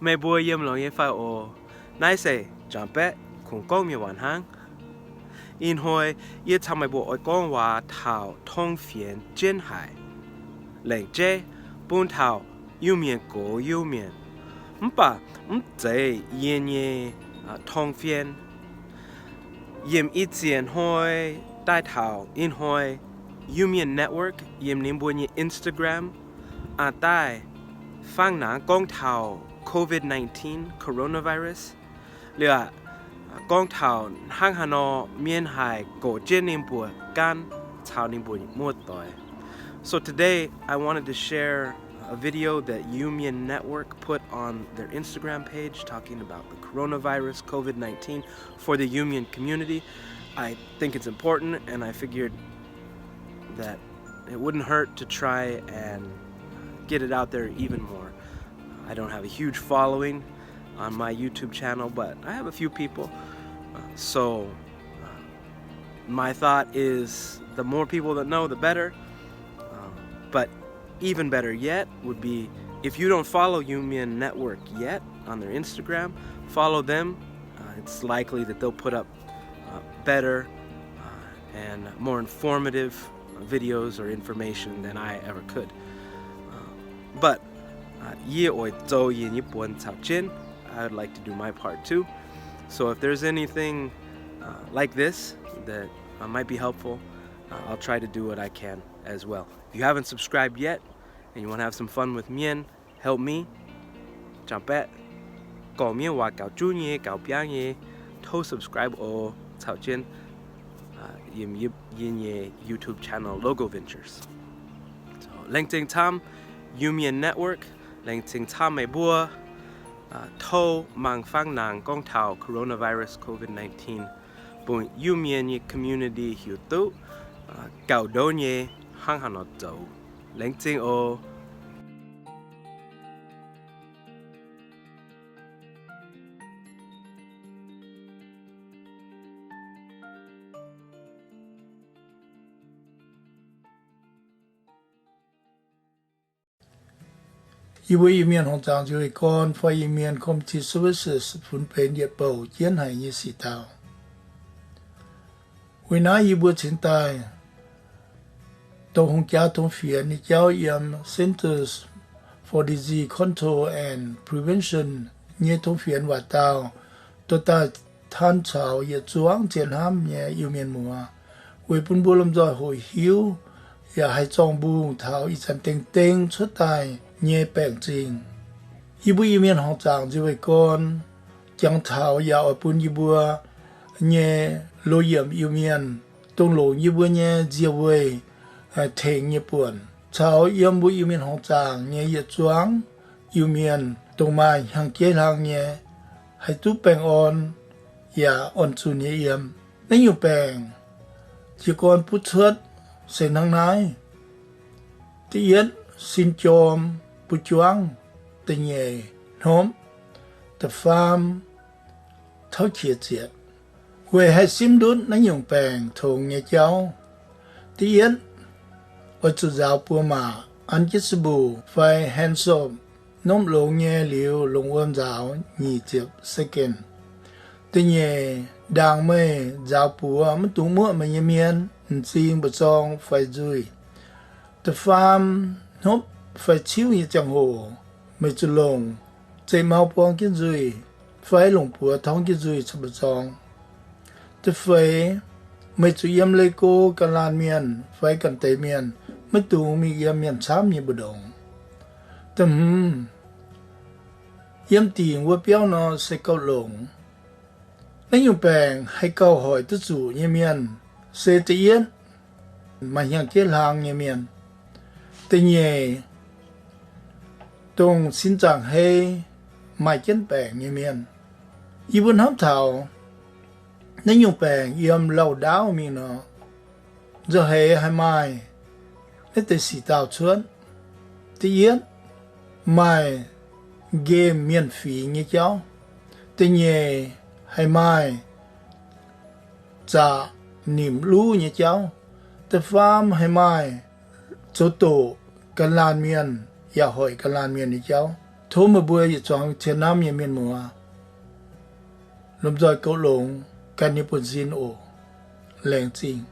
Meih mbuo yiem longx nyei fai oc? Naaiv se Janx-Baeqc kungx gorngv mienh waac hnangv. Ih hnoi yie caux meih mbuo oix gorngv waac taux tong fienx jienv haic, lengc jeiv bun taux Iu-Mienh gox Iu-Mienh, mv baac mv zeiz yie nyei tong fienx. Yiem ih ziex hnoi daaih taux ih hnoi, Iu-Mienh Network yiem ninh mbuo nyei Instagram aqc daaih fangv nangv gorngv taux COVID nineteen, coronavirus, liuz aqc gorngv taux hnangv haaix nor mienh haih goux jienv ninh mbuo gaanv caux ninh mbuo muoz-doic. So today I wanted to share a video that Iu-Mienh Network put on their Instagram page talking about the coronavirus, COVID nineteen, for the Iu-Mienh community. I think it's important, and I figured that it wouldn't hurt to try and get it out there even more. I don't have a huge following on my YouTube channel, but I have a few people. Uh, so, uh, my thought is the more people that know, the better. Um, but even better yet would be if you don't follow Iu-Mienh Network yet on their Instagram, follow them. Uh, it's likely that they'll put up uh, better uh, and more informative videos or information than I ever could. Uh, but uh, yie oix zoux yie nyei buonc caux jienv. I would like to do my part too. So if there's anything uh, like this that uh, might be helpful, uh, I'll try to do what I can as well. If you haven't subscribed yet and you want to have some fun with Mien, help me, Janx-Baeqc, gorngv mienh waac gauh juv nyei, gauh biangv nyei, tov subscribe oc, caux jienv yiem yie nyei YouTube channel Local Ventures. Laengz zingh camv Iu-Mienh Network, laengz zingh camv meih mbuo tov mangc fangv nangc gorngv taux coronavirus COVID nineteen, bun Iu-Mienh nyei community hiuv duqv gauh ndouv nyei hnangv haaix nor zoux. Laengz zingh oc. Yie mbuo Iu-Mienh Horngc Zaangc Nziex Weih Gorn fai Iu-Mienh Community Services funx benx yietc bouc jienv haic nyei sic dauh. Weic naaiv yie mbuo cingx daaih dongh hungh jaa tong fienx nyei jauv yiem Centers for Disease Control and Prevention nyei tong fienx waac dauh dorh daaih taan caux yietc zuangx zien hnamv nyei Iu-Mienh muoz, weic bun mbuo lomh nzoih hoqc hiuv yaac haih zorng-mbungh taux ih zanc dengh dengh cuotv daaih nyei baengc zingh. Yie mbuo Iu-Mienh Horngc Zaangc Nziex Weih Gorn jangx taux yaac oix bun yie mbuo nyei loz-yiemc Iu-Mienh, dongh longc yie mbuo nyei nzie weih tengx nyei buonc, caux yiem mbuo Iu-Mienh Horngc Zaangc nyei yietc zuangx Iu-Mienh dongh maaih hnyangx-jeiv hlang nyei, haih duqv baengh orn yaac orn-zunh nyei yiem. Naaiv nyungc baengc jiez gorn butv cuotv se hnangv naaiv. Da'yietv, sin jorm, buv juangv. Da'nyeic, hnopv. Da'faam, tauv qiex zietc. Weic haih simv ndutv naaiv nyungc baengc tongx nyei jauv, da'yietv, oix zuqc nzaaux buoz maac an jienv สบู่ fai hand soap, nopv longx nyei liuz longc wuom nzaaux nyic ziepc second. Da'nyeic, ndaangc meih nzaaux buoz maiv dungx muoqv meih nyei hmien, m'zing, mba'zorng fai nzuih. Da'faam, hnopv fai ciuv nyei ziangh hoc meih zuqc longc zeiv-mau buang jienv nzuih fai longc buoz torngv jienv nzuih caux mba'zorng. Da'feix, meih zuqc yiem leih go ganh laanh mienh fai ganh deix mienh, maiv dungx mingh yiem mienh camv nyei mbu'ndongx. Da'hmz, yiem dingc wuov biauv nor se gauh longx. Naaiv nyungc baengc haih gauh hoic duqv zuqc nyei mienh se da'yietv, maaih hnyangx-jeiv hlang nyei mienh. Da'nyeic, dongh sin zaangc hei maaih jienv baengc nyei mienh. Yie mbuo hnamv taux naaiv nyungc baengc yiem lauh ndaauv mingh nor, nzauh heix haih maaih naaiv deix sic dauh cuotv. Da'yietv, maaih nqemh mienh fingx nyei jauv. Da'nyeic, haih maaih zaqc nimc luv nyei jauv. Da'faam, haih maaih zoux doqc ganh laanh mienh yaac hoic ganh laanh mienh nyei jauv. Tov meih mbuo yietc zuangx cien hnamv nyei mienh muoz lomh nzoih goux longx ganh nyei buonv-sin oc. Laengz zingh.